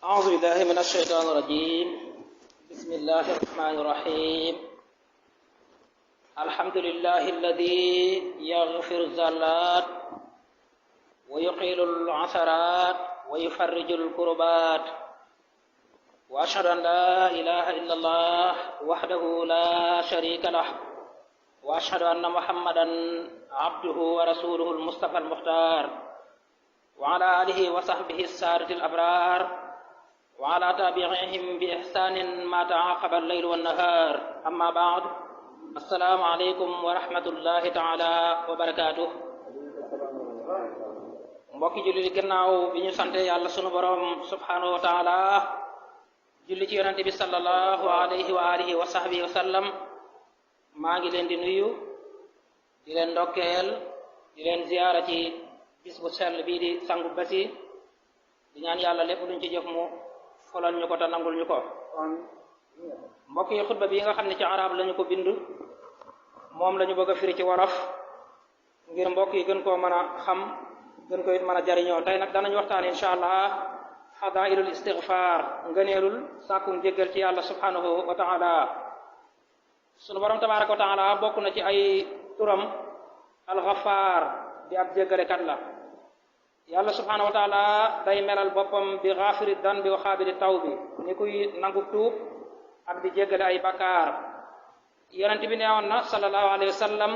أعوذ بالله من الشيطان الرجيم. بسم الله الرحمن الرحيم. الحمد لله الذي يغفر الزلات ويقيل العثرات ويفرج الكربات، وأشهد أن لا إله إلا الله وحده لا شريك له، وأشهد أن محمدا عبده ورسوله المصطفى المختار، وعلى آله وصحبه السادة الأبرار، وعلى تابعيهم بإحسان ما تعاقب الليل والنهار. أما بعد، السلام عليكم ورحمة الله تعالى وبركاته. mbokki julli gannaaw bi ñu sante yàlla sunu borom subhanahu wa taala, julli ci yonente bi sallallahu alayhi wa alihi wa sahbihi wa sallam, maa ngi leen di nuyu, di leen ndokkeel, di leen ziyaara ci bis bu sell bii di sangu basi, di ñaan yàlla lépp luñ ci jëf mu folal ñu ko te nangul ñu ko. mbokk yi, xutba bi nga xam ne ci arab lañu ko bind, moom lañu bëgg a firi ci wolof ngir mbokk yi gën koo mën a xam, gën ko it mën a jariñoo. tey nag danañ waxtaan insha allah fadailul istighfar, ngëneelul sàkkum jéggal ci yàlla subhanahu wa taala. sunu borom tabaraka wa taala bokk na ci ay turam alxafaar, di ab jéggalekat la. yàlla subhanahu wa taala day melal boppam bi xaafiri dan bi wa xaabiri taw bi, ni kuy nangu tuub ak di jéggale ay bakkaar. yonent bi neewoon na sallallahu alayhi wa sallam,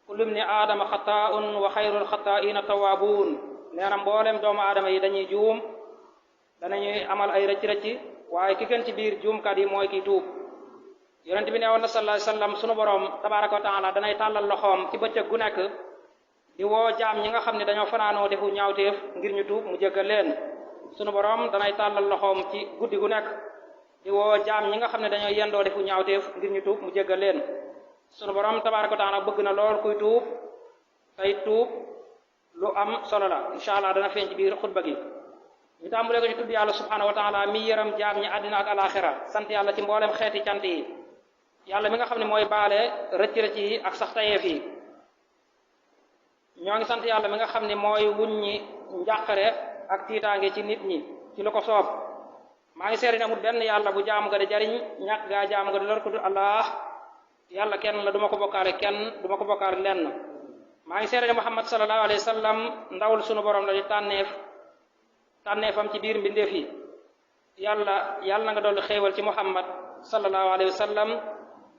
kullu ibni aadama xataa'un wa xayrul xataa'iina tawaabuun. nee na mboolem doomu aadama yi dañuy juum, danañuy amal ay rëcc-rëcc, waaye ki gën ci biir juumkat yi mooy kiy tuub. yonent bi neewoon na sallallahu alayhi wa sallam, sunu borom tabaraka wa taala danay tàllal loxoom ci bëccëg gu nekk di woo jaam ñi nga xam ne dañoo fanaanoo defu ñaawteef ngir ñu tuub mu jéggal leen. sunu borom danay tàllal loxoom ci guddi gu nekk di woo jaam ñi nga xam ne dañoo yendoo defu ñaawteef ngir ñu tuub mu jéggal leen. sunu borom tabaraka wa taala bëgg na lool kuy tuub, tey tuub lu am solo la. incha allah dana feeñ ci biir xutba gi. ñu tàmbalee ko ci tudd yàlla subhanahu wa taala mi yëram jaam ñi àddina ak alaxira, sant yàlla ci mboolem xeeti cant yi. yàlla mi nga xam ne mooy baale rëcc-rëcc yi ak sax tayeef yi. ñoo ngi sant yàlla mi nga xam ne mooy wuññi njàqare ak tiitaange ci nit ñi ci lu ko soob. maa ngi seeri ne amul benn yàlla bu jaamu nga di jariñ, ñàkk gaa jaamu nga di lor ku dul allah. yàlla kenn la, duma ko bokkaale kenn, duma ko bokkaale lenn. maa ngi seeri ne muhammad sallallahu alayhi wa sallam ndawul sunu borom la di tànneefam ci biir mbindeef yi. yàlla na nga dolli xéewal ci muhammad sallallahu alayhi wa sallam,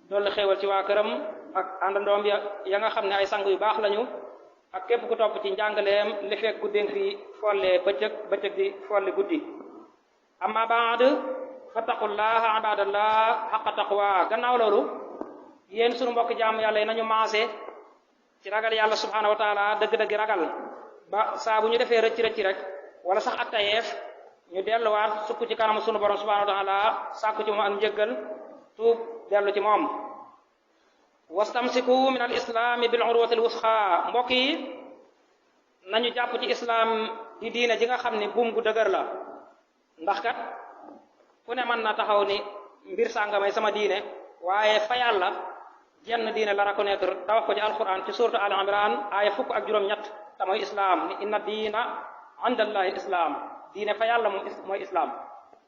dolli xéewal ci waa këram ak àndandoom ya nga xam ne ay sang yu baax lañu, ak képp ku topp ci njàngaleem li fekk guddéen fi folle bëccëg di folli guddi. amma baad, fattaqullaha ibadallah haqqa taqwa. gannaaw loolu, yéen sunu mbokk jaamu yàlla yi nañu maase ci ragal yàlla subhanahu wa taala dëgg-dëgg ragal, ba saa bu ñu defee rëcc rek wala sax ak tayeef ñu delluwaat sukk ci kanamu sunu borom subhanahu wa taala, sàkku ci moom ak njëggal, tuub dellu ci moom. wastamsiku min al islaami bil urwati al wusqa. mbokk yi, nañu jàpp ci islaam di diine ji nga xam ne buum gu dëgër la. ndax kat ku ne mën na taxaw ni mbir sàngamay sama diine, waaye fa yàlla jenn diine la reconnaître te wax ko ci alquran ci suratu al imran aaya fukk ak juróom-ñett, te mooy islaam, ni inna diina indallahi islaam. diine fa yàlla moom mooy islaam.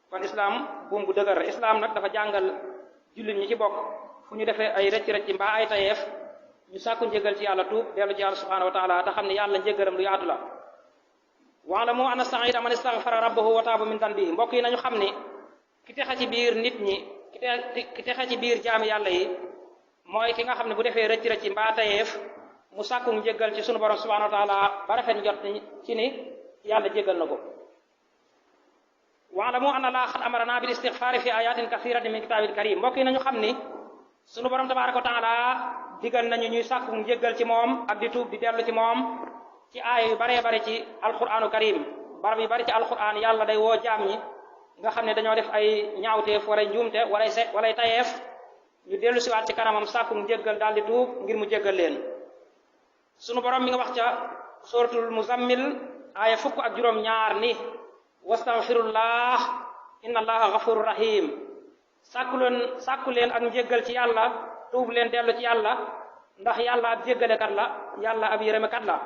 kon islaam buum gu dëgër. islaam nag dafa jàngal jullit ñi ci bokk, fu ñu defee ay rëcc mbaa ay tayeef ñu sàkku njëgal ci yàlla, tuub dellu ci yàlla subhanahu wa taala, te xam ne yàlla njëgalam lu yaatu la. wa'lamu anna sa'iida man istaghfara rabbahu wa taaba min danbihi. mbokk yi nañu xam ni ki texe ci biir nit ñi, ki texe ci biir jaami yàlla yi mooy ki nga xam ne bu defee rëcc mbaa tayeef mu sàkku njëgal ci sunu borom subhanahu wa taala ba rafet njot ci ni yàlla jéggal na ko. wa'lamu anna Allaha qad amarna bil istighfari fi ayatin kathiratin min kitabil karim. mbokk yi nañu xam ni sunu borom tabaraka wa taala digal nañu ñuy sàkku njéggal ci moom ak di tuub di dellu ci moom ci aaya yu baree bari ci alquranu karim. barab yu bari ci alquran yàlla day woo jaam ñi nga xam ne dañoo def ay ñaawteef wala njuumte walay tayeef, ñu dellu siwaat ci kanamam sàkku njéggal daal di tuub ngir mu jéggal leen. sunu borom mi nga wax ca suratul muzammil aaya fukk ak juróom-ñaar ni wastaghfirullah inna allaha ghafurur rahim. sàkku leen ak njéggal ci yàlla, tuub leen dellu ci yàlla, ndax yàlla ab jéggalekat la, yàlla ab yërëmekat la.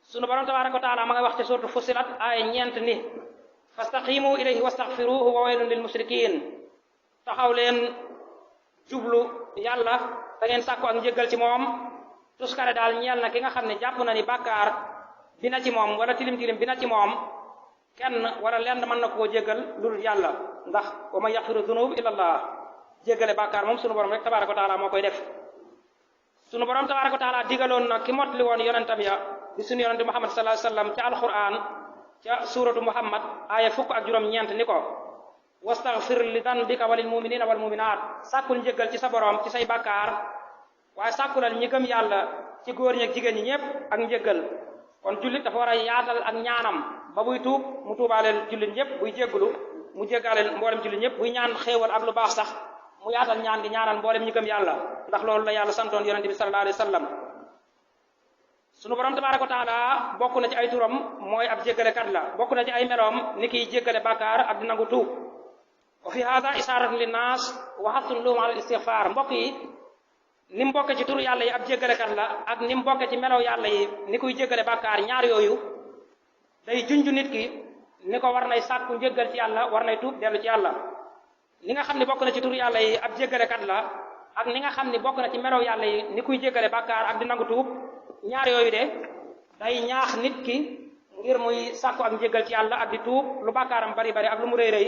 sunu borom tabaraka wa taala ma nga wax ci suratu fusilat aaya ñeent ni fastaqimu ilayhi wastaghfiruhu wa waylun lil mushrikin taxaw leen jublu yàlla da ngeen sàkku ak njéggal ci moom tuskare daal ñeel na ki nga xam ne jàpp na ni bàkkaar dina ci moom wala tilim tilim dina ci moom kenn wala lenn mën na koo jéggal lu dul yàlla ndax wa man yaxfiru dunub illa allah jéggale bàkkaar moom sunu borom rek tabaraka wa taala moo koy def sunu borom tabaraka wa taala digaloon na ki motli woon yonentam ya di sunu yonente muhammad sallallahu alayhi wasallam ca alquran ca suratu muhammad aaya fukk ak juróom-ñeent ni ko wastaghfir li danbika walil muminina wal muminat sàkkul njéggal ci sa borom ci say bàkkaar waaye sàkkulal ñi gëm yàlla ci góor ñi ak jigéen ñi ñépp ak njéggal kon jullit dafa war a yaatal ak ñaanam ba buy tuub mu tuubaaleel jullit ñépp buy jéggulu mu jéggaaleel mboolem jullit ñépp buy ñaan xéewal ak lu baax sax mu yaatal ñaan di ñaanal mboolem ñi gëm yàlla ndax loolu la yàlla santoon yonente bi sallallahu alayhi wa sallam sunu borom tabaraka wa taala bokk na ci ay turam mooy ab jéggalekat la bokk na ci ay meloom ni kiy jéggale bàkkaar ak di nangu tuub wa fi hada isharatun linnas wa hasun lahum ala istighfar mbokk yi ni mu bokke ci turu yàlla yi ab jéggalekat la ak ni mu bokke ci melow yàlla yi ni kuy jéggale bàkkaar ñaar yooyu day junju nit ki ni ko war nay sàkku njéggal ci yàlla war nay tuub dellu ci yàlla li nga xam ne bokk na ci turu yàlla yi ab jéggalekat la ak ni nga xam ne bokk na ci melow yàlla yi ni kuy jéggale bàkkaar ak di nangu tuub ñaar yooyu de day ñaax nit ki ngir muy sàkku ak njéggal ci yàlla ak di tuub lu bàkkaaram bari bari ak lu mu rëy rëy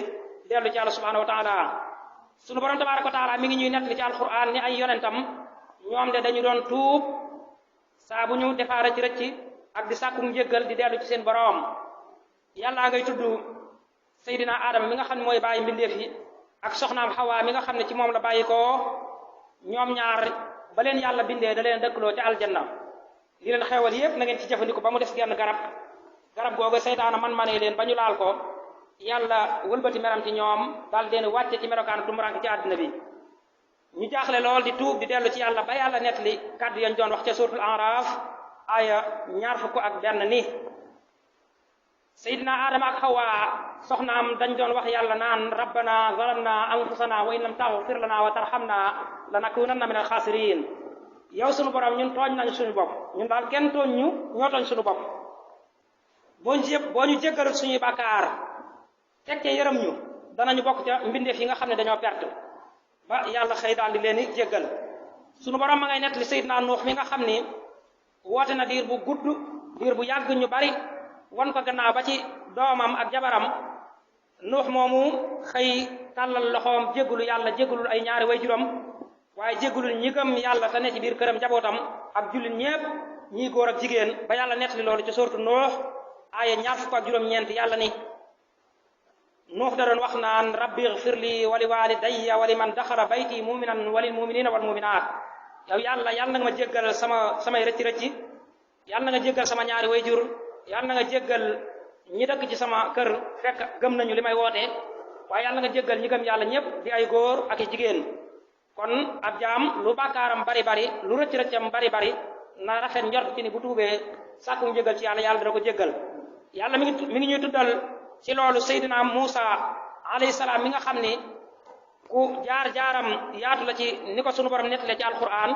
dellu ci yàlla subhanahu wa taala sunu borom tabaraka wa taala mi ngi ñuy nettali ci alquran ni ay yonentam ñoom de dañu doon tuub saa bu ñu defaa rëcc rëcc ak di sàkku njéggal di dellu ci seen borom yàlla ngay tudd Seydina Adama mi nga xam ne mooy bàyyi mbindeef yi ak soxnaam Xawa mi nga xam ne ci moom la bàyyi ko ñoom ñaar ba leen yàlla bindee da leen dëkkaloo ci aljanna li leen xewal yépp na ngeen ci jëfandikoo ba mu des genn garab googu seytaana man-manee leen ba ñu laal ko yàlla wëlbati meram ci ñoom daal leen wàcce ci melokaan tumurank ci àddina bi ñu jaaxle lool di tuub di dellu ci yàlla ba yàlla nettali kàddu yañ doon wax ca suratul Araf aya 21 ni Seydina Adama ak Hawa soxnaam dañ doon wax yàlla naan rabbana zalamna anfusana wa in lam taghfir lana wa tarhamna lanakunanna min alxaasirin yow sunu borom ñun tooñ nañu suñu bopp ñun daal kenn tooñ ñu ñoo tooñ suñu bopp boo ñu jéggalul suñuy bàkkaar tekkee yërëm ñu danañu bokk ca mbindeef yi nga xam ne dañoo perte ba yàlla xëy daal di leen di jéggal sunu borom ma ngay nettali Seydina Nuux mi nga xam ni woote na diir bu gudd diir bu yàgg ñu bari wan ko gannaaw ba ci doomam ak jabaram Nuux moomu xëy tàllal loxoom jéggalu yàlla jéggalul ay ñaari waajuram waaye jéggalul ñi gëm yàlla te ne ci biir këram njabootam ak jullit ñépp ñii góor ak jigéen ba yàlla nettali loolu ci sourate Nuux aaya 24 yàlla ni Nuux da doon wax naan rabbi ighfir li wa li walidayya wa liman daxala bayti muminan wa lil muminina wal muminat yow yàlla na nga ma jéggal samay rëcci rëcci yàlla na nga jéggal sama ñaari wayjur yàlla na nga jéggal ñi dëkk ci sama kër fekk gëm nañu li may woote waaye yàlla na nga jéggal ñi gëm yàlla ñépp di ay góor ak i jigéen kon ab jaam lu bàkkaaram bari bari lu rëcc rëccam bari bari na rafet njort ci ni bu tuubee sàkku njéggal ci yàlla dana ko jéggal yàlla mi ngi ñuy tuddal ci loolu Seydina Muusa alayhi salaam mi nga xam ni ku jaar-jaaram yaatu la ci ni ko sunu borom nettale ci alquran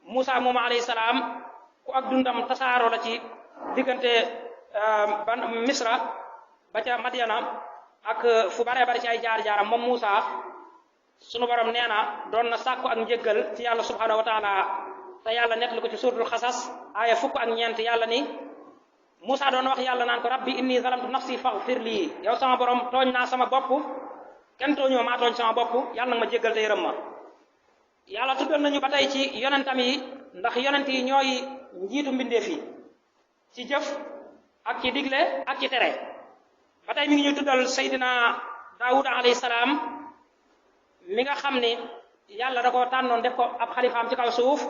Muusa moom alayhi salaam ku ak dundam tasaaroo la ci diggante Misra ba ca Madiana ak fu baree bari ci ay jaar-jaaram moom Muusa sunu borom nee na doon na sàkku ak njéggal ci yàlla subhanahu wa taala te yàlla nettali ko ci suratul Xasas aaya 4 yàlla ni Muusa doon wax yàlla naan ko rabbi inni zalamtu nafsi faghfir lii yow sama borom tooñ naa sama bopp kenn tooñoo maa tooñ sama bopp yàlla nag ma jéggal te yërëm ma yàlla tuddal nañu ba tey ci yonentam yi ndax yonent yi ñooy njiitu mbindeef yi ci jëf ak ci digle ak ci tere ba tey mi ngi ñuy tuddal Seydina Daawuda alayhi salaam mi nga xam ni yàlla da ko tànnoon def ko ab xalifaam ci kaw suuf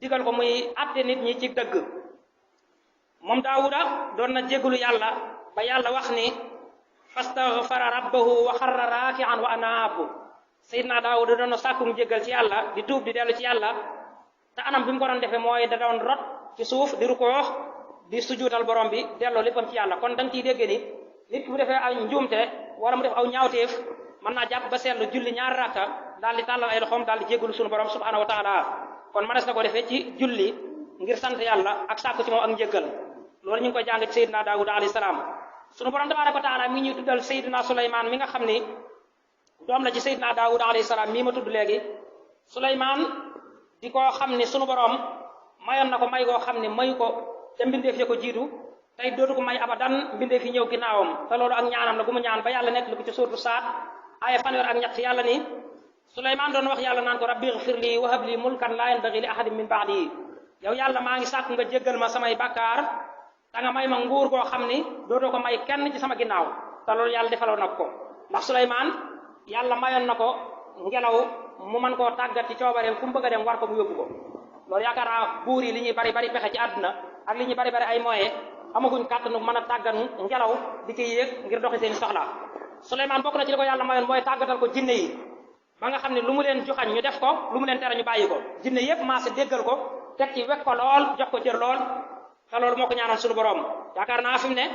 digal ko muy atte nit ñi ci dëgg moom Daawuda doon na jégalu yàlla ba yàlla wax ni fastaghfara rabbahu wa xarra raaki'an wa anaab Seydina Daawuda doon na sàkkum jégal ci yàlla di tuub di dellu ci yàlla te anam bi mu ko doon defee mooy da doon rot ci suuf di rukoox di sujuutal borom bi delloo léppam ci yàlla kon da nga ciy dégg ni nit ki bu defee ay njuumte wala mu def aw ñaawteef mën naa jàpp ba seetlu julli ñaari rakka daal di tàllal ay loxoom daal di jégalu sunu borom subhanahu wa taala kon mënees na ko defee ci julli ngir sant yàlla ak sàkku ci moom ak njëggal loolu ñu ngi koy jàng ci Seydina Daawuda alayhi salaam sunu borom tabaaraka wa taala mi ñuy tuddal Seydina Suleymaan mi nga xam ni doom la ci Seydina Daawud alayhi salaam mii ma tudd léegi Suleymaan di ko xam ni sunu borom mayoon na ko may goo xam ne mayu ko te mbindeef ya ko jiitu tey dootu ko may abadan mbindeef yi ñëw ginnaawam te loolu ak ñaanam la gu mu ñaan ba yàlla nekk lu ko ci suuratu Saad aaya fanweer ak ñett yàlla ni Suleymaan doon wax yàlla naan ko rabbi ighfir li wa hab li mulkan laa yanbaghi li ahadin min ba'di yow yàlla maa ngi sàkk nga jéggal ma samay bakkaar da nga may ma nguur goo xam ni dootoo ko may kenn ci sama ginnaaw te loolu yàlla defaloon na ko ndax Suleymaan yàlla mayoon na ko ngelaw mu mën koo tàggat ci coobareem fu mu bëgg a dem war ko mu yóbbu ko loolu yaakaar naa buur yi li ñuy bari bari pexe ci àdduna ak li ñuy bari bari ay moyens amaguñ kàttanu mën a tàggat ngelaw di ci yéeg ngir doxi seen soxla Suleymaan bokk na ci li ko yàlla mayoon mooy tàggatal ko jinne yi ba nga xam ne lu mu leen joxañ ñu def ko lu mu leen tere ñu bàyyi ko jinne yépp maase déggal ko teg ci wekk ko lool jox ko cër lool te loolu moo ko ñaanoon suñu borom yaakaar naa fi mu ne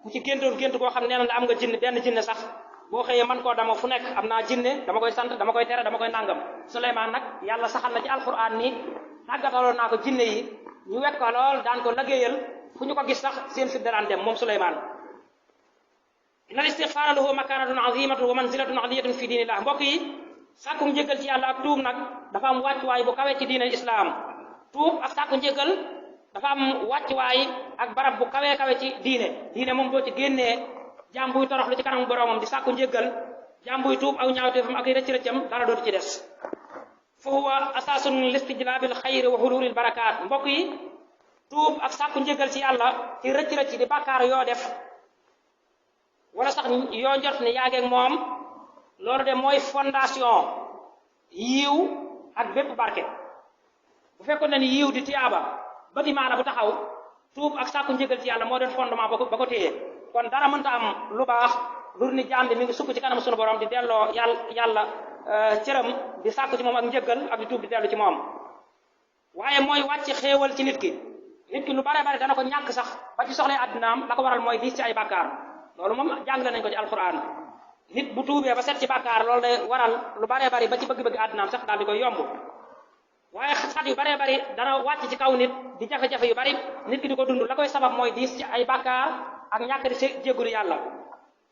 ku ci géntoon gént koo xam ne nee na la am nga jinne benn jinne sax boo xëyee man koo dama fu nekk am naa jinne dama koy sant dama koy tere dama koy nangam Suleymaan nag yàlla saxal na ci alquran ni tàggataloon naa ko jinne yi ñu wekk ko lool daan ko liggéeyal fu ñu ko gis sax seen fit daan dem moom Suleymaan inna al-istighfaara lahu makaanatun azimatun wa manzilatun aliyatun fi diinillah mbokk yi sàkku njëgal ci yàlla ak tuub nag dafa am wàccuwaay bu kawe ci diinal islaam tuub ak sàkku njëgal dafa am wàccuwaay ak barab bu kawe kawe ci diine moom doo ci génnee jaam buy toroxlu ci kanam boromam di sàkku njëgal jaam buy tuub aw ñaawteefam ak rëcc-rëccam dara dootu ci des fa huwa asaasun listijlaabil xayri wa hululil barakaat mbokk yi tuub ak sàkku njëgal ci yàlla ci rëcc-rëcc di bàkkaar yoo def wala sax yoo njort ni yaageeg moom loolu de mooy fondation yiiw ak bépp barke bu fekkoon ne ni yiiw di tiyaaba bâtiment la bu taxaw tuub ak sàkku njëgal ci yàlla moo doon fondement ba ko téye kon dara mënta am lu baax lu ni jaam bi mi ngi sukk ci kanam sunu borom di delloo yàlla cëram di sàkku ci moom ak njëgal ak di tuub di dellu ci moom waaye mooy wàcc xéewal ci nit ki lu bare bare dana ko ñàkk sax ba ci soxlay àddinaam la ko waral mooy diis ci ay bàkkaar loolu moom jàngale nañ ko ci alquran nit bu tuubee ba set ci bàkkaar loolu day waral lu bare bari ba ci bëgg-bëgg àddinaam sax daal di koy yomb waaye xat yu bare bari dana wàcc ci kaw nit di jafe-jafe yu bari nit ki di ko dund la koy sabab mooy diis ci ay bàkkaar ak ñàkk di jéggulu yàlla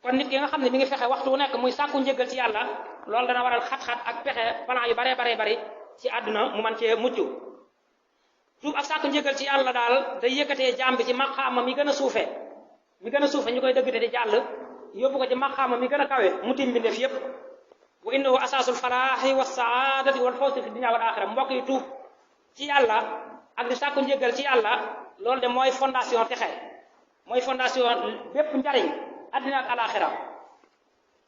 kon nit ki nga xam ne mi ngi fexe waxtu wu nekk muy sàkku njéggal ci yàlla loolu dana waral xat-xat ak pexe plan yu bare bari ci àdduna mu man cee mucc tuub ak sàkku njéggal ci yàlla daal day yëkkatee jaam bi ci maqaama mi gën a suufe ñu koy dëggate di jàll yóbbu ko ci maqaama mi gën a kawe mu tim mbindeef yépp wa innahu asaasul falaahi wa saadati wal fawzi fi dunya wal axira mbokk yi tuub ci yàlla ak di sàkku njéggal ci yàlla loolu de mooy fondation texe mooy fondation bépp njariñ addina ak alaxira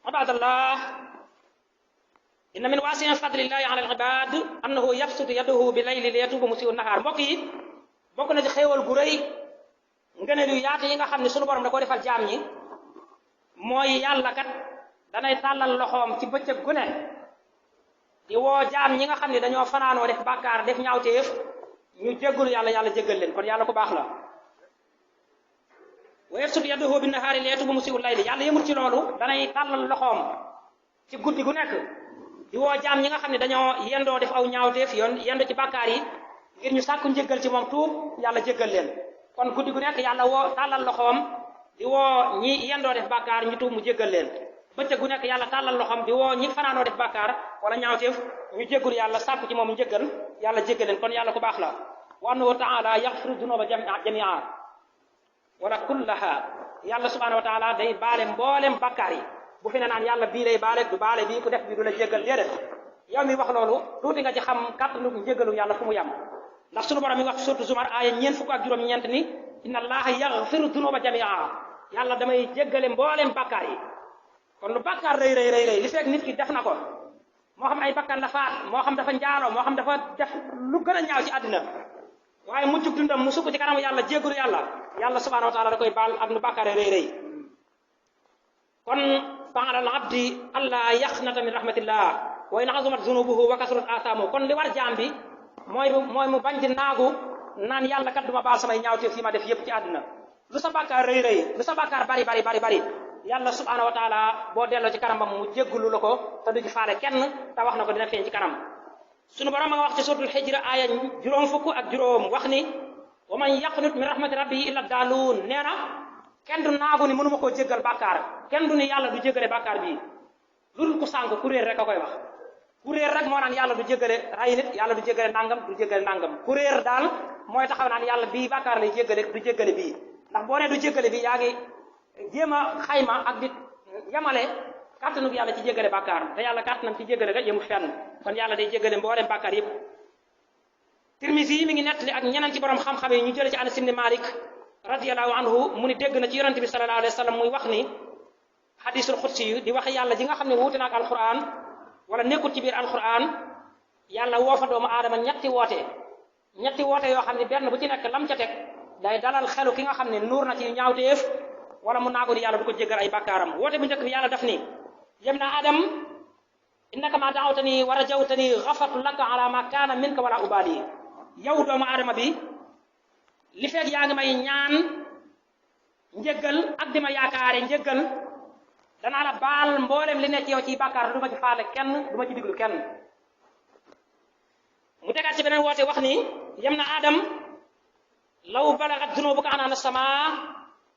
ibadallah inna min waasi'i fadlillahi ala al-ibad annahu yabsutu yadahu bi layli li yatuba musii'u nahaar mbokk yi bokk na ci xéewal gu rëy ngëneel yu yaatu yi nga xam ne sunu borom da ko defal jaam ñi mooy yàlla kat danay tàllal loxoom ci bëccëg gu ne di woo jaam ñi nga xam ne dañoo fanaanoo def bàkkaar def ñaawteef ñu jéggulu yàlla jéggal leen kon yàlla ko baax la wa yabsutu yadahu bin nahaari li yatuba musii'u layli yàlla yëmul ci loolu danay tàllal loxoom ci guddi gu nekk di woo jaam ñi nga xam ne dañoo yendoo def aw ñaawteef yendoo ci bàkkaar yi ngir ñu sàkku njéggal ci moom tuub yàlla jéggal leen kon guddi gu nekk yàlla woo tàllal loxoom di woo ñi yendoo def bàkkaar ñu tuub mu jéggal leen bëccëg gu nekk yàlla tàllal loxoom di woo ñi fanaanoo def bàkkaar wala ñaawteef ñu jéggul yàlla sàkku ci moom njéggal yàlla jéggal leen kon yàlla ko baax la wa annahu taala yaxfiru dunuba jamia wala kullaha yàlla subhanahu wa taala day baale mboolem bàkkaar yi bu fi ne naan yàlla bii lay baale du baale bii ku def bii du la jéggal déedéet yow mi wax loolu tuuti nga ci xam kàttanu njéggalu yàlla fu mu yem ndax sunu borom mi wax surtout Zumar aaya ñeent fukk ak juróom-ñeent ni inna allaha yaxfiru dunuba jamia yàlla damay jéggale mboolem bàkkaar yi kon lu bàkkaar rëy li fekk nit ki def na ko moo xam ay bakkan la faat moo xam dafa njaaloo moo xam dafa def lu gën a ñaaw ci àddina waaye mujjug dundam mu sukk ci kanamu yàlla jéggalu yàlla subhanahu wa taala da koy baal ak lu bàkkaar rëy kon fa ala al abdi alla yaxnata min rahmatillah wa in azumat zunubuhu wa kasrat athaamu kon li war jaam bi mooy mu bañ di naagu naan yàlla kat duma baal samay ñaawteef yi ma def yépp ci àdduna lu sa bàkkaar rëy lu sa bàkkaar bari yàlla subhanahu wa taala boo delloo ci kanamam mu jéggulu la ko te du ci faale kenn te wax na ko dina feeñ ci kanam sunu borom ma nga wax ci suratul hijra aaya juróom fukk ak juróom wax ni wa man yaqnut min rahmati rabbihi illa daaluun nee na kenn du naagu ni mënuma koo jéggal bàkkaar kenn du ni yàlla du jéggale bàkkaar bii lu dul ku sànk ku réer rek a koy wax ku réer rek moo naan yàlla du jéggale ray nit yàlla du jéggale nangam du jéggale nangam ku réer daal mooy taxaw naan yàlla bii bàkkaar lay jéggale du jéggale bii ndax boo nee du jéggale bii yaa ngi jéem a xayma ak di yamale kàttanug yàlla ci jéggale bàkkaar te yàlla kàttanam ci jéggale rek yemu fenn kon yàlla day jéggale mboolem bàkkaar yëpp Tirmisi yi mi ngi nettali ak ñeneen ci borom xam-xam yi ñu jële ci Anas ibn Malik radiyallahu anhu mu ni dégg na ci yonente bi sallallahu alayhi wa sallam muy wax ni hadisul xudsi yu di wax yàlla ji nga xam ne wuute na ak alquran wala nekkul ci biir alquran yàlla woo fa doomu aadama ñetti woote yoo xam ne benn bu ci nekk lam ca teg day dalal xelu ki nga xam ne nuur na ci ñaawteef wala mu naagu ni yàlla du ko jéggal ay bàkkaaram woote bu njëkk bi yàlla daf ni yem na adam innaka ma daawtani wa rajawtani gafartu laka ala ma kaana minka wala ubali yow doomu aadama bi li fekk yaa ngi may ñaan njëggal ak di ma yaakaare njëggal danaa la baal mboolem li nekk yow ci bàkkaar du ma ci faale kenn du ma ci diglu kenn mu tegaat ci beneen woote wax ni yem na adam law balagat dunubuka anaana sama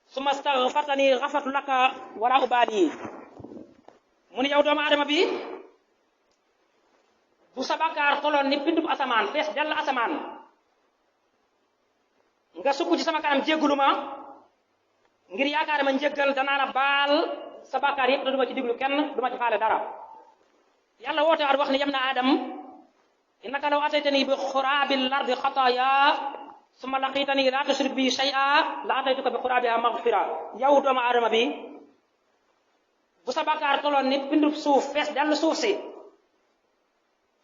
summa staghfartani ghafartu laka wala ubali mu ni yow doomu aadama bi bu sa bàkkaar toloon ni bindub asamaan fees dell asamaan nga sukk ci sama kanam jéggulu ma ngir yaakaar ma njéggal danaa la baal sa bàkkaar yëpp duma ci diglu kenn duma ci faale dara yàlla woote waat wax ni yem na adam innaka law ataytani bi xuraabil ardi xataaya summa laqitani la tushrik bi shay'a la ataytuka bi xuraabiha maghfira yow doomu aadama bi bu sa bàkkaar toloon ni bindub suuf fees dell suuf si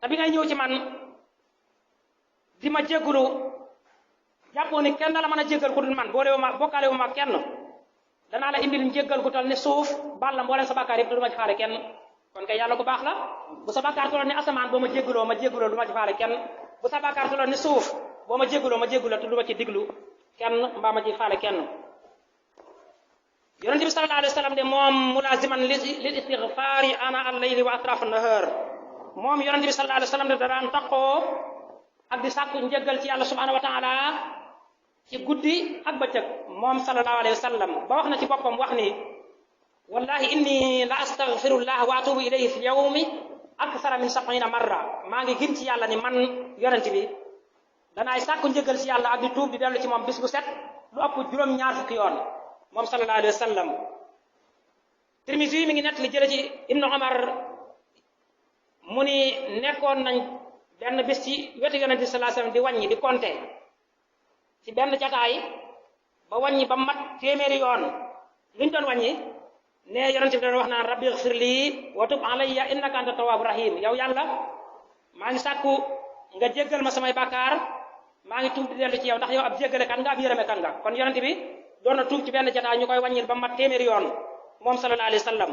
te bi ngay ñëw ci man di ma jéggulu jàppoo ni kenn la mën a jéggal ku dul man boolewu ma bokkaalewu ma kenn danaa la indil njéggal gu tol ni suuf baal la mbooleem sa bàkkaar yëpp te du ma ci faale kenn kon kay yàlla ku baax la bu sa bàkkaar toloon ni asamaan boo ma jégguloo du ma ci faale kenn bu sa bàkkaar toloon ni suuf boo ma jégguloo te du ma ci diglu kenn mbaa ma ci faale kenn yonente bi sallallahu alayhi wa sallam de moom mulaziman lil istighfari ana al-layli wa atrafa an-nahar moom yonente bi sallallahu alayhi wa sallam de daan taqoo ak di sàkku njëggal ci yàlla subhanahu wa taala ci guddi ak bëccëg moom sallallahu alayhi wa sallam ba wax na ci boppam wax ni wallahi inni la astaghfirullah wa atubu ilayhi fi yawmi akthara min 70 marra maa ngi gën ci yàlla ni man yonente bi danaay sàkku njëggal ci yàlla ak di tuub di dellu ci moom bis bu set lu ëpp juróom-ñaar fukki yoon moom sallallahu alayhi wa sallam Tirmisi mi ngi nett li jële ci Ibnu Umar mu ni nekkoon nañ benn bis ci wetu yonente bi sallallahu alayhi wa sallam di wàññi di compter ci benn jataay ba wàññi ba mat téeméeri yoon luñ doon wàññi ne yonente bi doon wax naan rabbi ighfir lii wa tub alayya innaka anta tawwaabu rahim yow yàlla maa ngi sàkku nga jéggal ma samay bàkkaar maa ngi tuub di dellu ci yow ndax yow ab jéggale kan nga ab yërëme kan nga kon yonente bi doon na tuub ci benn jataay ñu koy wàññil ba mat téeméeri yoon moom sallallahu alayhi wa sallam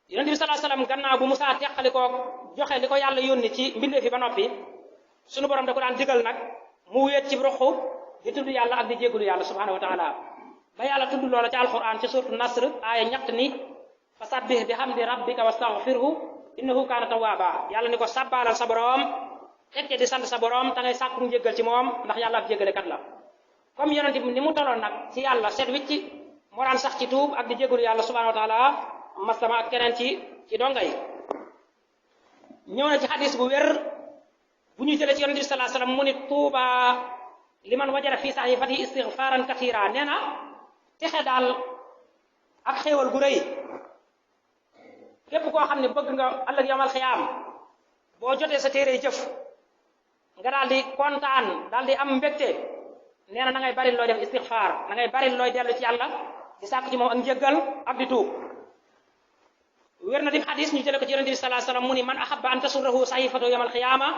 yonente bi sallallahu alayhi wa sallam gannaaw bu Musaa teqali ko joxe li ko yàlla yónni ci mbindee fi ba noppi sunu borom da ko daan digal nag mu wéet ci ruqu di tudd yàlla ak di jéggulu yàlla subhanahu wa taala ba yàlla tudd loola ci alquran ci suratu nasr aaya ñett ni fa sabbih bihamdi rabbika wastaghfirhu innahu kaana tawwaaba yàlla ni ko sabbaalal sa borom tekke di sant sa borom te ngay sàkku njéggal ci moom ndax yàlla ab jéggalekat la comme yonente bi ni mu toloon nag ci yàlla set wicci moo daan sax ci tuub ak di jéggulu yàlla subhanahu wa taala masama ak keneen ci dongay ñëw na ci xadis bu wér bu ñu jëlee ci yonente bi sallallahu alayhi wasallam mu ni tuuba liman wajara fii sahifati istighfaran kathira nee na texe daal ak xéewal gu rëy képp koo xam ne bëgg nga ëllëg yawmal xiyaam boo jotee sa téere jëf nga daal di kontaan daal di am mbégte nee na na ngay bari looy def istighfar na ngay bari looy dellu ci yàlla di sàkku ci moom ak njëggal ak di tuub wér na di xadis ñu jëlee ko ci yonente bi sallallahu alayhi wasallam mu ni man ahabba an tasurrahu sahifatu yawmal xiyaama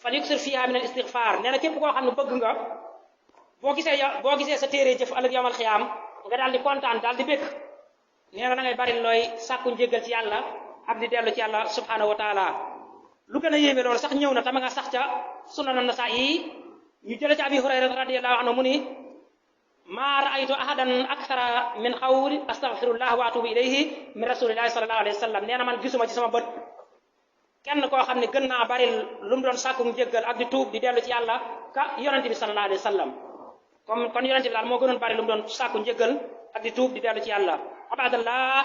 falyuksir fiha min al istighfar nee na képp koo xam ne bëgg nga boo gisee sa téere jëf ëllëg yawmal xiyaam nga daal di kontaan daal di békk nee na ngay bari looy sàkku njéggal ci yàlla ak di dellu ci yàlla subhanahu wa taala lu gën a yéeme loolu sax ñëw na tama nga sax ca sunan an-Nasaa'i ñu jële ci Abi Hurayra radiyallahu anhu mu ni maa ra'aytu ahadan akthara min qawli astaghfirullah wa atubu ilayhi min rasulillahi sallallahu alayhi wa sallam nee na man gisuma ci sama bët kenn koo xam ne gën naa bari lu mu doon sàkku njéggal ak di tuub di dellu ci yàlla ka yonente bi sallallahu alayhi wa sallam comme kon yonente bi daal moo gënoon bari lu mu doon sàkku njëggal ak di tuub di dellu ci yàlla abadallah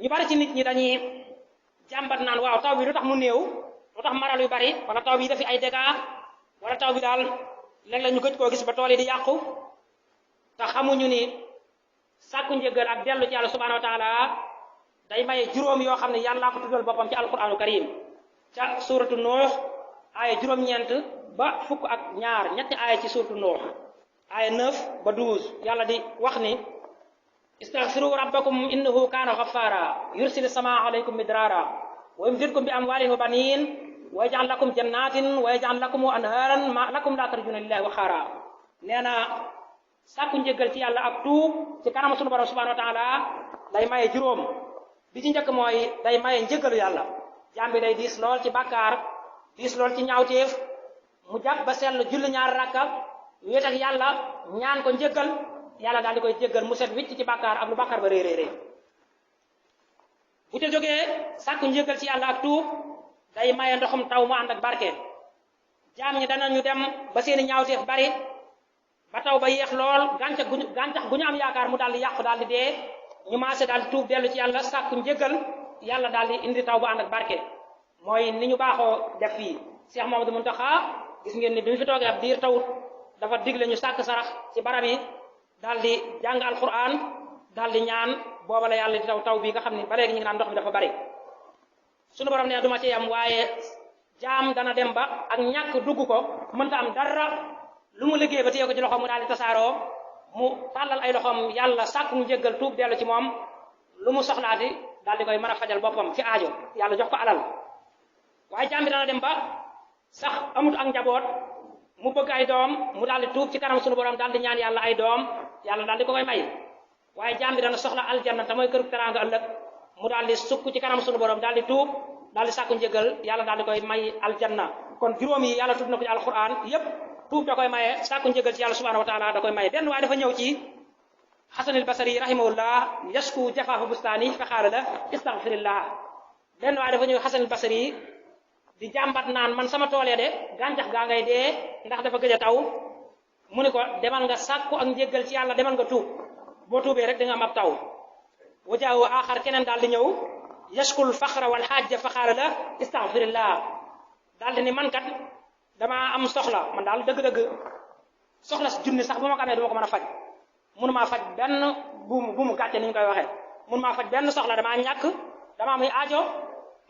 ñu bari ci nit ñi dañuy jàmbat naan waaw taw bi lu tax mu néew lu tax maral yu bari wala taw bi dafi ay dégâts wala taw bi daal léeg-léeg ñu gëj koo gis ba tool yi di yàqu te xamuñu ni sàkku njëggal ak dellu ci yàlla subhanahu wa taala day maye juróom yoo xam ne yàllaa ko tuddal boppam ci alquranu karim ca suratu nuux aaya juróom-ñeent ba fukk ak ñaar ñetti aaya ci suratu nuux aaya 9 ba 12 yàlla di wax ni istaghfiru rabbakum innahu kana ghaffara yursil samaa alaykum midrara wa yumdidkum bi amwalin wa banin wa yaj'al lakum jannatin wa yaj'al lakum anharan ma lakum la tarjuna lillahi waqara nee na sàkku njëggal ci yàlla ak tuub ci kanam sunu borom subhanahu wa taala day maye juróom bi ci njëkk mooy day maye njëggalu yàlla jaam bi day diis lool ci bàkkaar diis lool ci ñaawteef mu jàpp ba sell julli ñaar rakka wéet ak yàlla ñaan ko njëggal yàlla daal di koy jéggal mu set wicc ci bàkkaar ak lu bàkkaar ba réeréerée bu ca jógee sàkku njëggal ci yàlla ak tuub day maye ndoxum taw mu ànd ak barke jaam ñi danañu dem ba seeni ñaawteef bari ba taw ba yéex lool gàncax gu ñu am yaakaar mu daal di yàqu daal di dee ñu maase daal di tuub dellu ci yàlla sàkku njëggal yàlla daal di indi taw bu ànd ak barke mooy ni ñu baaxoo def fii Cheikh Mamadou Muntaxa gis ngeen ni bi mu fi toogee ab diir tawut dafa digle ñu sàkk sarax ci barab yi daal di jàng alquran daal di ñaan booba la yàlla di taw bi nga xam ne ba léegi ñu ngi naan ndox mi dafa bari suñu borom ne duma ci yam waaye jaam dana dem ba ak ñàkk dugg ko mënta am dara lu mu liggéey ba téye ko ci loxoom mu daal di tasaaroo mu tàllal ay loxoom yàlla sàkku mu jéggal tuub dellu ci moom lu mu soxlaati daal di koy mën a fajal boppam ci aajo yàlla jox ko alal waaye jaam bi dana dem ba sax amut ak njaboot mu bëgg ay doom mu daal di tuub ci kanam sunu borom daal di ñaan yàlla ay doom yàlla daal di ko koy may waaye jaam bi dana soxla aljanna te mooy këru teraanga ëllëg mu daal di sukk ci kanam sunu borom daal di tuub daal di sàkku njëgal yàlla daal di koy may aljanna kon juróom yi yàlla tudd na ko ci alquran yépp tuub da koy maye sàkku njëgal ci yàlla subhanahu wa taala da koy maye benn waaye dafa ñëw ci xasanil basari rahimahullah yasku jafaafa bustaani fa xaala la istaghfirillah benn waaye dafa ñëw xasanil basari di jàmbat naan man sama tool ya de gàncax gaa ngay dee ndax dafa gëj a taw mu ni ko demal nga sàkku ak njéggal ci yàlla demal nga tuub boo tuubee rek da nga am ab taw wajaawu aaxar keneen daal di ñëw yashkul faxra wal xaajja fa xaala la istaghfirillah daal di ni man kat damaa am soxla man daal dëgg-dëgg soxla si junni sax bu ma ko amee du ma ko mën a faj mënumaa faj benn buumu gàcce ni ñu koy waxee mënumaa faj benn soxla damaa ñàkk damaa muy aajo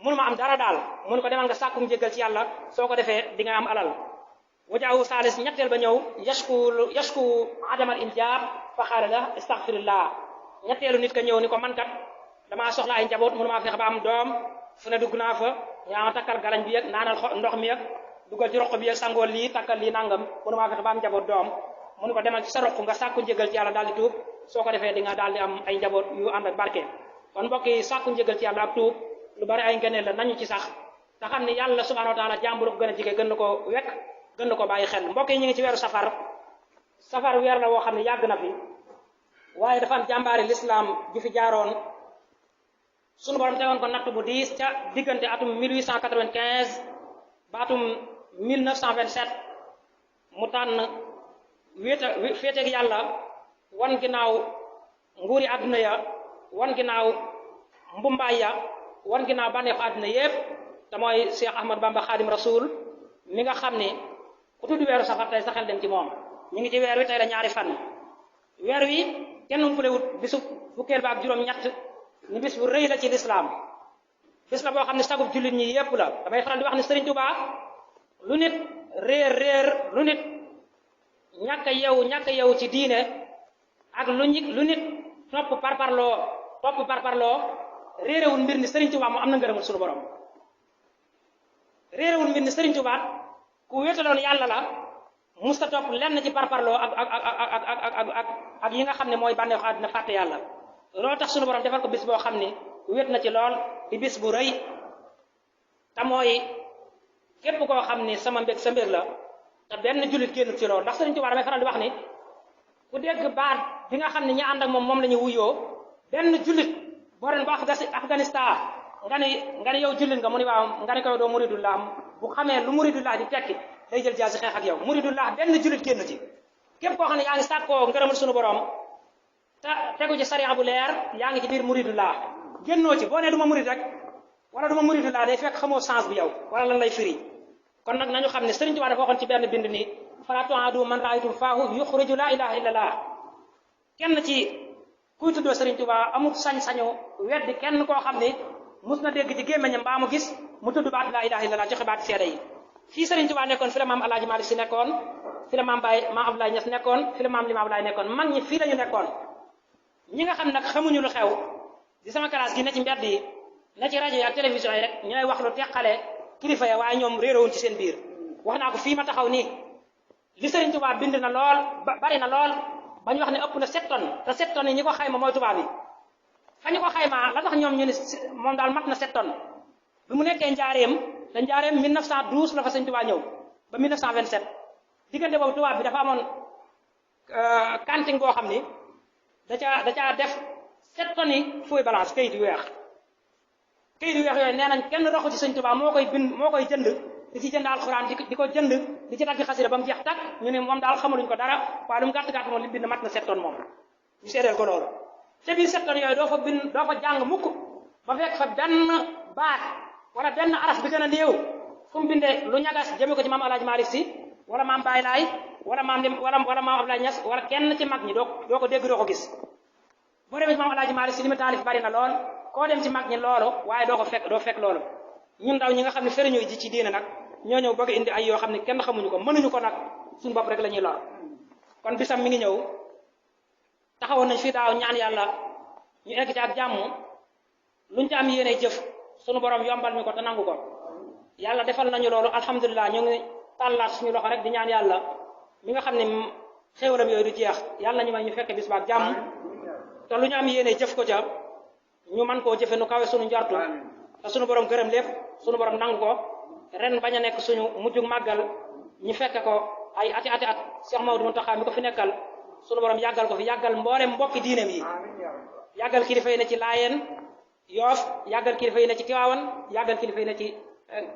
mënuma am dara daal mënu ko demal nga sàkkum jéggal ci yàlla soo ko defee di nga am alal wajaawu saalis ñetteel ba ñëw yashku adamal injaab fa xaala la istaghfirillah ñetteelu nit ka ñëw ni ko man kat damaa soxla ay njaboot mënumaa fexe ba am doom fu ne dugg naa fa yaa ma takkal galañ bi yëg naanal ndox mi yëg dugal ci roq bi yëg sangool lii takkal lii nangam mënumaa fexe ba am njaboot doom mënu ko demal ci sa roq nga sàkku njëgal ci yàlla daal di tuub soo ko defee di nga daal di am ay njaboot yu ànd ak barke kon mbokk yi sàkku njëgal ci yàlla ak tuub lu bari ay ngëneel la nañu ci sax te xam ne yàlla subhanahu wa taala jàmbur ko gën a jige gën na ko wekk gën na ko bàyyi xel mbokk yi ñu ngi ci weeru safar weer la woo xam ne yàgg na fi waaye dafa am jàmbaari l'islam ju fi jaaroon sunu borom tegoon ko natt bu diis ca diggante atum 1895 ba atum 1927 mu tànn féeteeg yàlla wan ginnaaw nguuri àdduna ya wan ginnaaw mbumbaay ya wan ginnaaw bànneexu àdduna yépp te mooy Cheikh Ahmad Bamba Khadim Rasoul mi nga xam ni ku tudd weeru safar tey sa xel dem ci moom ñu ngi ci weer wi tey la ñaari fan weer wi kenn umpalewut bisu fukkeel ba ak juróom-ñett ni bis bu rëy la ci lislaam bis la boo xam ne sagub jullit ñi yépp la damay faral di wax ni Sëriñ Tuubaa lu nit réer lu nit ñàkk a yeewu ci diine ak lu nit topp parparloo réerewul mbir ni Sëriñ Tuubaa mu am na ngërëmul suñu borom réerewul mbir ni Sëriñ Tuubaa ku wéetaloon yàlla la musta topp lenn ci parparloo ak yi nga xam ne mooy bànneexu àddina fàtte yàlla loolu tax suñu borom defal ko bis boo xam ni wéet na ci lool di bis bu rëy te mooy képp koo xam ni sama mbég sa mbég la te benn jullit génn ci loolu ndax Sëriñ Tuubaa damay faral di wax ni ku dégg baat bi nga xam ne ñi ànd ak moom la ñu wuyoo benn jullit boo ren ba Afghanistan nga ni yow jullit nga mu ni waaw nga ni koy doo muridullah bu xamee lu muridullah di tekki day jël jaasi xeex ak yow muridullah benn jullit génn ci képp koo xam ne yaa ngi sàkkoo ngërëmul sunu borom te tegu ci sariya bu leer yaa ngi ci biir muridullah génnoo ci boo nee du ma murid rek wala du ma muridullah day fekk xamoo sens bi yow wala lan lay firi kon nag nañu xam ne Sëriñ Tuubaa dafa waxoon ci benn bind ni fala tu'adu man ra'aytum faahu yuxriju la ilaha illallah kenn ci kuy tuddoo Sëriñ Tuubaa amul sañ-sañu weddi kenn koo xam ni mus na dégg ci gémmiñam mbaa mu gis mu tudd baat la ilaha illallah joxe baat seede yi fii Sëriñ Tuubaa nekkoon fi la maam Alaaji Maalik Si nekkoon fi la maam Abdoulaye Niass nekkoon fi la maam Limaamu Laay nekkoon mag ñi fii lañu nekkoon ñi nga xam nag xamuñu lu xew di sama classe gi ne ci mbedd yi na ci rajo yi ak télévision yi rek ñooy wax lu teqale kilifa ya waaye ñoom réeroowuñ ci seen biir wax naa ko fii ma taxaw nii li Sëriñ Tuubaa bind na lool bari na lool ba ñu wax ne ëpp na 7 tonnes te 7 tonnes yi ñi ko xayma mooy tubaab yi fa ñu ko xaymaa la tax ñoom ñu ne moom daal mat na 7 tonnes bi mu nekkee njaareem te njaareem 1912 la fa Sëriñ Tuubaa ñëw ba 1927 diggante boobu tubaab bi dafa amoon kanting boo xam ni da caa def 7 tonnes yi fooy balance kayit yu weex yooyu nee nañ kenn raxu ci Sëriñ Tuubaa moo koy jënd di ci jënd alxuraan di ko jënd di ci dagg xasida ba mu jeex tàkk ñu ne moom daal xamaluñ ko dara waaye lu mu gàtt moom li bind mat na 7 tonnes moom ñu seedeel ko loolu te biir 7 tonnes yooyu doo fa jàng mukk ba fekk fa benn baat wala benn araf bi gën a néew fu mu bindee lu ñagas jëme ko ci maam Alaaji Maalik Si wala maam Baay Laay wala maam Abdoulaye Niass wala kenn ci mag ñi doo ko dégg doo ko gis boo demee ci maam Alaaji Maalik Si li mu taalif bari na lool koo dem ci mag ñi loolu waaye doo fekk loolu ñun ndaw ñi nga xam ne feriñu ji ci diine nag ñoo ñëw bëgg indi ay yoo xam ne kenn xamuñu ko mënuñu ko nag suñu bopp rek la ñuy lor kon bisam mi ngi ñëw taxawoon nañ fii daaw ñaan yàlla ñu egg ci ak jàmm luñ ci am yéene jëf suñu borom yombal ñu ko te nangu ko yàlla defal nañu loolu alhamdulilah ñu ngi tàllaat suñu loxo rek di ñaan yàlla mi nga xam ne xéewalam yooyu du jeex yàlla nañu may ñu fekke bis ba ak jàmm te lu ñu am yéene jëf ko ca ñu man koo jëfe nu kawe suñu njortu te suñu borom gërëm lépp suñu borom nangu ko ren bañ a nekk suñu mujjug màggal ñu fekke ko ay ati at Cheikh Maodo Mountakha mi ko fi nekkal suñu borom yàggal ko fi yàggal mboolem mbokki diineem yi yàggal kilifa yi ne ci Laayeen Yoof yàggal kilifa yi ne ci Tiwaawan yàggal kilifa yi ne ci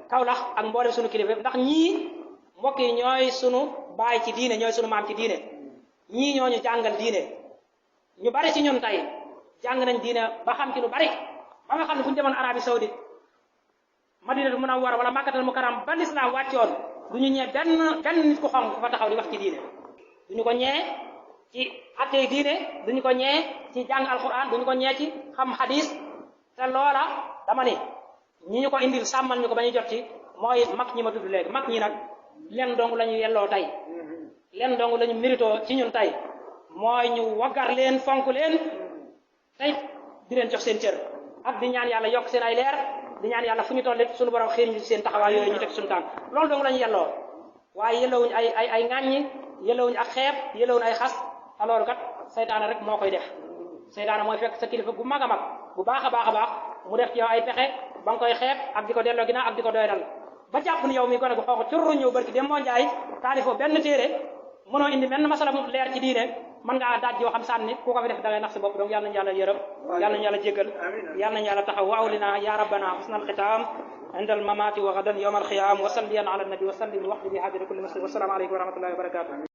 Kawlax ak mboolem suñu kilifa ndax ñii mbokk yi ñooy sunu baay ci diine ñooy sunu maam ci diine ñii ñoo ñu jàngal diine ñu bari ci ñun tey jàng nañ diine ba xam ci lu bari ba nga xam ne fu ñu demoon Arabie Saoudite Madinatul Munawwara wala Makkatal Mukarram ba lislaam wàccoon du ñu ñee benn nit ku xonq fa taxaw di wax ci diine du ñu ko ñee ci attey diine du ñu ko ñee ci jàng alquran du ñu ko ñee ci xam hadis te loola dama ni ñi ñu ko indil sàmmal ñu ko ba ñu jot ci mooy mag ñi ma tudd léegi mag ñi nag len dong la ñu yelloo tey len dong la ñu mérito ci ñun tey mooy ñu waggar leen fonk leen tey di leen jox seen cër ak di ñaan yàlla yokk seen ay leer di ñaan yàlla fu ñu toll suñu borom xiir ñu seen taxawaay yooyu ñu teg suñu tànk loolu dong la ñu yelloo waaye yellowuñ ay ŋàññi yellowuñ ak xeeb yellowuñ ay xas te loolu kat seytaane rek moo koy def seytaane mooy fekk sa kilifa gu mag a mag bu baax a baax mu def ci yow ay pexe ba nga koy xeeb ak di ko delloo ginnaaw ak di ko doydal ba jàpp ni yow mi gone gu xonq curru ñëw barki dem moo njaay taalifoo benn téere mënoo indi benn masala mu leer ci diine mën ngaa daaj yoo xam sànni ku ko fi def da ngay nax sa bopp donc yàlla nañu yàlla yërëm yàlla nañu yàlla jéggal yàlla nañu yàlla taxaw waaw lina ya rabbana husnal xitaam indal mamati wa gadan yawmal xiyaam wa salliyan ala nabi wa sallim waqti bi haajati kulli muslim wa salaamu aleykum wa rahmatullahi wa barakatuh